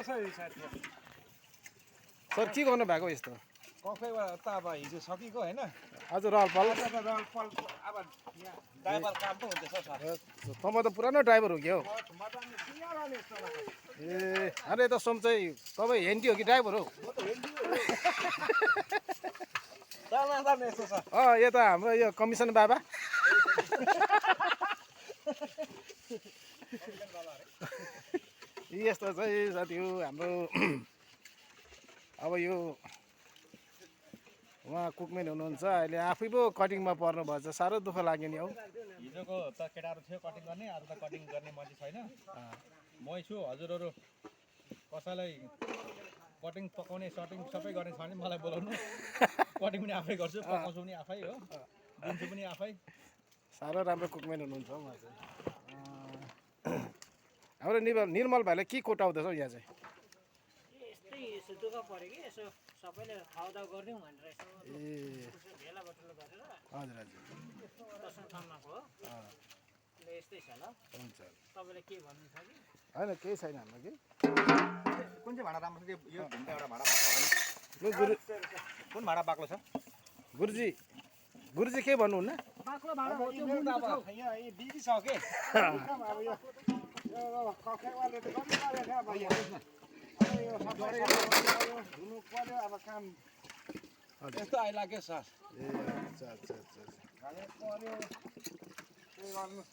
कसरी साथी सर के गर्नु भएको यस्तो कफेबाट त अब हिजो सकिएको होइन आज रहलपहल अब यहाँ ड्राइभर काम पो हुँदैछ सर तपाईँ त पुरानो ड्राइभर हो कि हौ म त सिँगारने यस्तो ए अरे यता सोम चाहिँ तपाईँ हेन्टी हो कि ड्राइभर हो म त हेर्दिनँ चाल यस्तो सर यता हाम्रो यो कमिसन बाबा यस्तो चाहिँ साथी हो हाम्रो अब यो उहाँ कुकमेन हुनुहुन्छ अहिले आफै पो कटिङमा पर्नु भएछ साह्रो दुःख लाग्यो नि हौ हिजोको त केटाहरू थियो कटिङ गर्ने आज त कटिङ गर्ने मान्छे छैन मै छु हजुरहरू कसैलाई कटिङ पकाउने सटिङ सबै गर्ने छ भने मलाई बोलाउनु कटिङ पनि आफै गर्छु पकाउँछु पनि आफै हो दिन्छु पनि आफै साह्रो राम्रो कुकमेन हुनुहुन्छ हौ उहाँ चाहिँ हाम्रो निर्मल भाइलाई के कोटाउँदैछ हौ यहाँ चाहिँ यस्तै यसो दुःख पऱ्यो कि यसो सबैले खावादावा गरिदिउँ भनेर यसो भेला बटुलो गरेर हजुर हजुर दर्शन ठाउँमाको हो यस्तै छ ल हुन्छ तपाईँले के भन्नु छ कि होइन केही छैन हाम्रो कि कुन चाहिँ भाँडा राम्रो छ यो ढुङ्गा एउटा भाँडा पकाउने लु गुरु कुन भाँडा बाक्लो छ गुरुजी के भन्नुहुन्न बाक्लो भाँडा अब यहाँ बिजी छ के अब यो कफेवाले त गरिहाल्यो नि अब यहाँ अब यो सबै धुनु पर्यो अब काम यस्तो आइलाग्यो सर ए अच्छा अच्छा अच्छा खाने पर्यो के गर्नु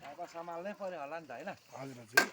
अब सम्हाल्नै पर्यो होला नि त होइन हजुर हजुर